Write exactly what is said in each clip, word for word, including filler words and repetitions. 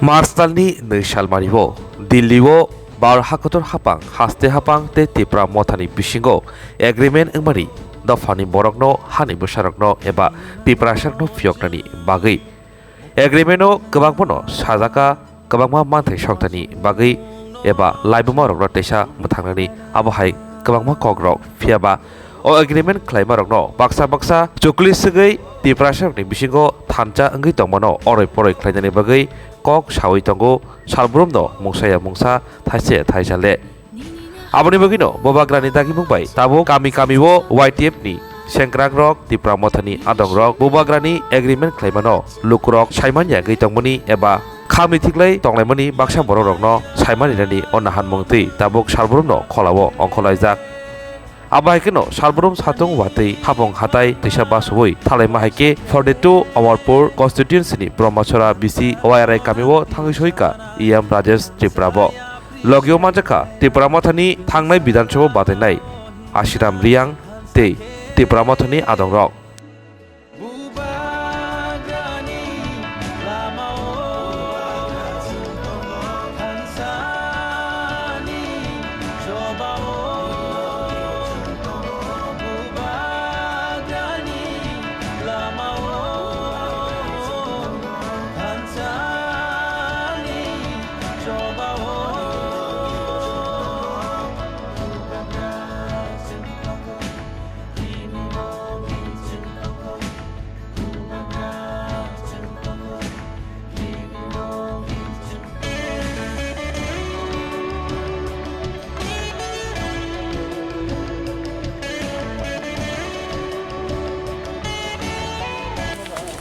March talni nwi salmario Delhi-o bar hakotor hapang, haste hapang tei Tipra Mothani bisingo agreement wngmani dophani borokno hani bwsarokno eba Tiprasarokno phiyoknani bagwi. Agreement-o kwbangmano sajaka kwbangma manthai sokthani bagwi eba laibumarokno teisa mwthangnani, abo hai kwbangma kokrok. Phiyaba o agreement khlaimarokno baksa baksa chukli swgwi Tiprasarokni bisingo thansa wngwi tongmano oroi poroi khlainani bagwi kok saui tongo, salbrumno mungsa ya mungsa, thaisa ya thaisa le. Aboni bagwino Bubagrani dagimung bai tabuk kami kami-o Y T F ni sengkrakrok Tipra Mothani adongrok Bubagrani agreement khlaimano lukurok saimanya wngwi tongmani eba khamni thiklai tonglaimani baksa borokrokno saimani rani o nahanmung twi tabuk salbrumno kholao ongkhorlaijak. Abo hai kheno salbrum satung watwi hapung hatai twisa basuwi thalaima hai khe forty two Amarpur constituency ni Brahmachora B C Y R I kami-o thangwi soika E M Rajesh Tripura bo. Logio manjakha Tipra Mothani thangnai Bidhan Sabha batainai Ashiram Riang tei Tipra Mothani adongrok.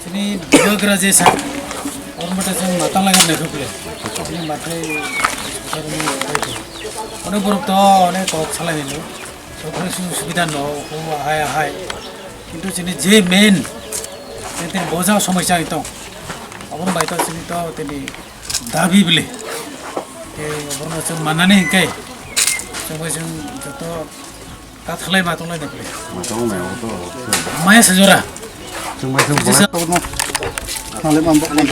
Chini Bubagra je sa, ormata chwng matang lagan naikha bole. Chini mathai, onek borok to onek kok salai hino. Sorkari sujog subida no, o ahai ahai. Kintu chini je main, tei tini boja somosya wng tong. Aboni bai to chini to tini dabi bili. Tei oborno chwng mannani hwnkhe, chwng bai chwng joto kathalai ma tonglai de bili. Ma tongo mai obo to. Maya sajora. Chwng bai chwng bolai to no. Thanglai ma bok ma.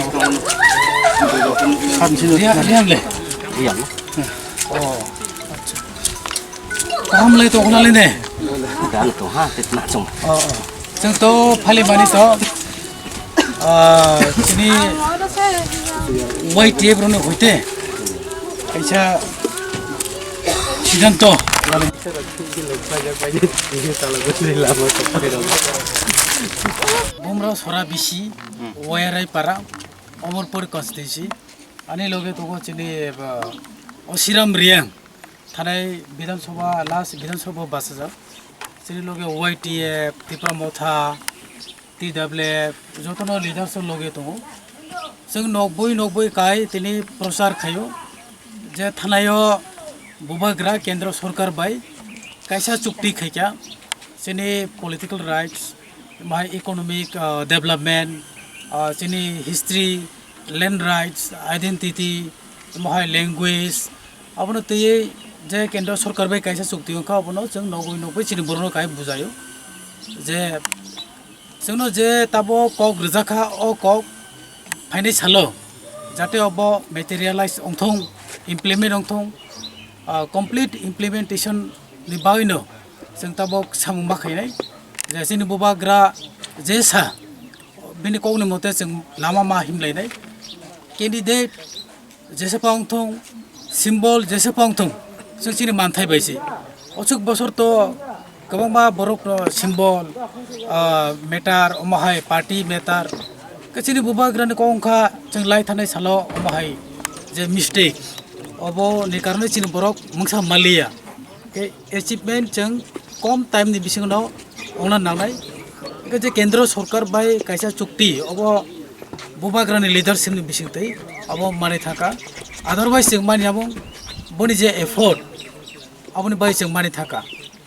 Khan sino. Riya, riya le. Iya. Oh, acha. Kaham lai tongkha nalai ne? Dal tong ha, tei tna chong. Oh, oh. Chwng to phali mani to, ah, chini Y T F rokni hoite kaisa siddhanto. Bumrao sora bisi, Y R I para, Omorpur constituency. Ani loge tongo chini, ah, Osiram Riang. Thanai Bidhan Sabha, last Bidhan Sabha bachajak. Chini loge Y T F, Tipra Motha, T W F, jotono leaders rok loge tongo. Chwng nokboi nokboi kai tini prochar khaio je thanaio Bubagra Kendra Sorkar bai kaisa chukti khaikha, chini political rights, bahai economic, ah, development, ah, chini history, land rights, identity, omo hai language, abono twiwi je Kendra Sorkar bai kaisa chukti wngkha, abono chwng nogwi nogwi chini borokno kai bujaio je chwngno je tabuk kok rwjakha, o kok phainai salo jate obo materialize wngthung, implement wngthung, ah, complete implementation ni bagwino chwng tabuk samung ma khainai je chini Bubagra je sa, bini kokni mote chwng lama ma himlainai. Candidate jesa pa wngthung, symbol jesa pa wngthung, chwng chini manthai bai se. Ochuk bosor to kwbangma borok no symbol, ah, matter, omo hai party matter. Khe chini Bubagra ni kok wngkha chwng lai thanai salo omo hai je mistake. Obo ni karone chini borok mungsa maliya. Khe achievement chwng kom time ni bisingo no ongna nangnai. Hingke je Kendra Sorkar bai kaisa chukti, obo Bubagra ni leadership ni bisingtwi obo manwi thangkha. Otherwise chwng mani abo boni je effort, aboni bai chwng mani thangkha.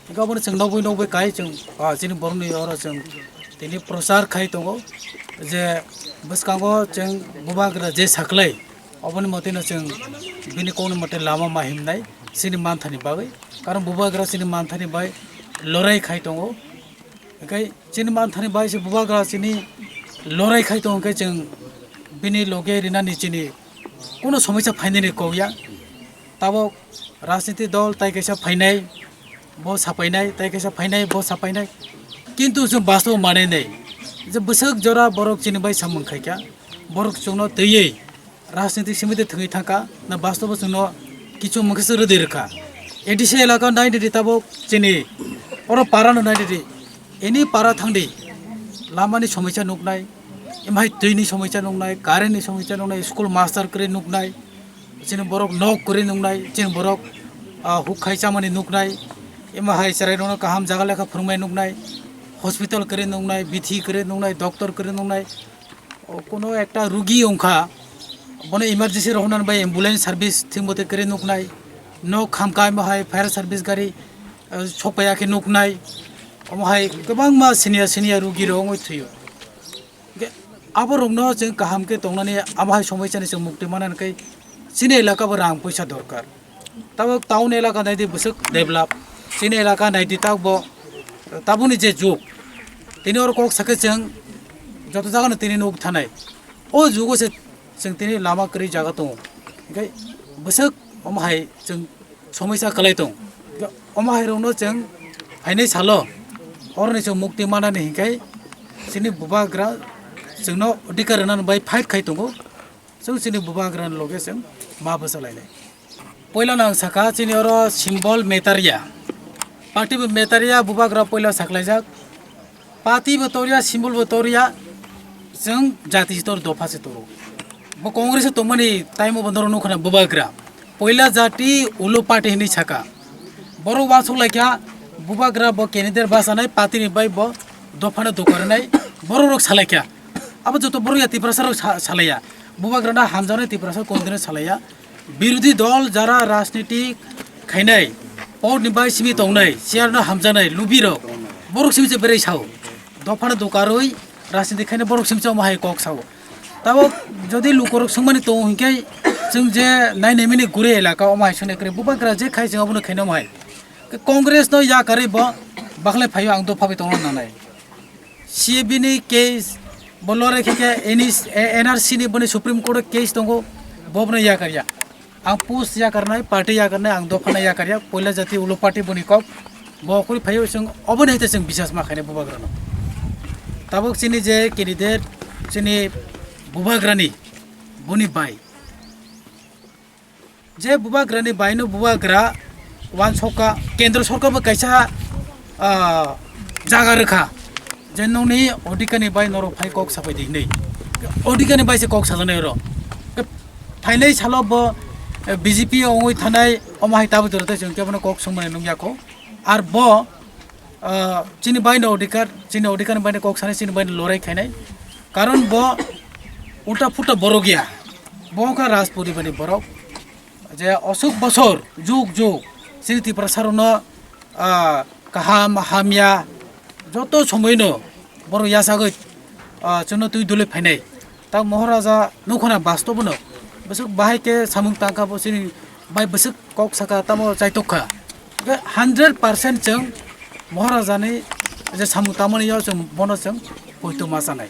Hingke obono chwng nogwi nogwi kai chwng, ah, chini borokni oro chwng tini prochar khai tongo je bwskango chwng Bubagra je saklai, oboni motino chwng bini kokni mote lama ma himnai chini manthani bagwi. Karon Bubagra chini manthani bai lorai khai tongo. Hingke chini manthani bai se Bubagra chini lorai khai tongo, hingke chwng bini loge rinani chini Kuno somoisa phainani kok ya. Tabok rajniti dol tai kaisa phainai, bo sapainai, tai kaisa phainai, bo sapainai. Kintu chwng bastobo manai nai je bwswk jora borok chini bai samung khaikha, borok chwngno twiwi rajniti simi de thwngwi thangkha, na bastobo chwngno kichu mungkhe se rwdwi rwkha. A D C elaka nai di tabok chini oro para no nai di, any para thang di, lama ni somoisa nuknai, emhai twi ni somoisa nuknai, current ni somoisa nuknai, school master kwrwi nuknai, chini borok nok kwrwi nuknai, chini borok, ah, huk khai chamani nuknai, emhai chwrai rokno kaham jaga lekha phwrwngmani nuknai, hospital kwrwi nuknai, bithi kwrwi nuknai, doctor kwrwi nuknai. O, kuno ekta rugi wngkha, bono emergency rohornani bai ambulance service thik mote kwrwi nuknai, nok hamkha, omo hai fire service gari, eh, sokpaiya khe nuknai, omo hai kwbangma senior senior rugi rok wngwi thwio. Hwnkhe aborokno chwng kaham khe tongnani, abo hai somoisani chwng mukti manani khe chini elaka bo rang puisa dorkar. Tabok town elaka naidi bwswk develop, chini elaka naidi tabok bo, tabukni je jug, tini oro kok sakhe chwng joto jagano tini nuk thanai. O jugo se chwng tini lama kwrwi jaga tongo, hwnkhe bwswk omo hai chwng somoisa kwlai tong. Omo hai rokno chwng phainai salo oroni chwng mukti manani hinkhe chini bubagra chwngno adhikar rwnani bai fight khai tongo. Chwng chini bubagrani loge chwng ma bwchalainai. Poilano ang sakha, chini oro symbol metarya. Party bo metarya, bubagra poila saklaijak. Party bo torya, symbol bo torya, chwng jati se tor, dopha se toro. Bo Congress o tongmani time o bo norok nukha na bubagra. Poila jati ulo party hinwi sakha. Borok uansuk laikha, bubagra bo candidate bachanai, party ni bai bo dophano doka rwnai, borok rok salaikha. Abo joto borok ya Tiprasa rok sa-, salaiya. Bubagrano hamjaknai Tiprasa kondino salaiya. Birodhi dol jara rajniti khainai, pot ni bai simi tongnai, chair no hamjaknai, lubi rok, borok simi se berai sao. Dophano doka rwi rajniti khainai borok simi se omo hai kok sao. Tabok jodi lukorok swngmani tongo hinkhe, chwng je nai nai mini guri elaka omo hai swnai kwrwi, bubagra je khai chwng abono khaina omo hai. Congress no yakarwi bo bakhlai phaio, ang dopha bai tongna nanai. C A B ni case bo lorai khe khe N R C ni boni Supreme Court o case tongo, bo bono yakarya. Ang post yakarnai, party yakarnai, ang dophano yakarya, poila jati ulo party boni kok, bo kwrwi phaio chwng oboni hai chwng bisas ma khainai bubagrano. Tabok chini je candidate, chini bubagrani, boni bai. Je bubagrani baino bubagra wansokha, kendro sorkar bo kaisa, ah, jaga rwkha, je nokni odhikani bai norok phai kok sapai di hinwi. Odhikani bai se kok sajaknai oro. Phainai salo bo, eh, B J P wngwi thanai, omo hai tabuk jora tei chwng kebono kok swngmani nukya kho. Ar bo, ah, chini baino odhikar, chini odhikar ni baino kok sanai, chini baino lorai khainai. Karon bo ulta phuta borok ya. Bo wngkha Rajpuri bani borok. Je osuk bosor, jug jug, chini Tiprasa rokno, ah, kaham hamya, joto somoino borok yachagwi, ah, chwngno twi duli phainai. Ta Moharaja nukhana bastobono bwswk bahai khe samung tangkha, bo chini bai bwswk kok saka tamo chaitok kha. Hwnkhe hundred percent chwng Moharajani je samung tangmani yo chwng bono chwng poito ma chanai.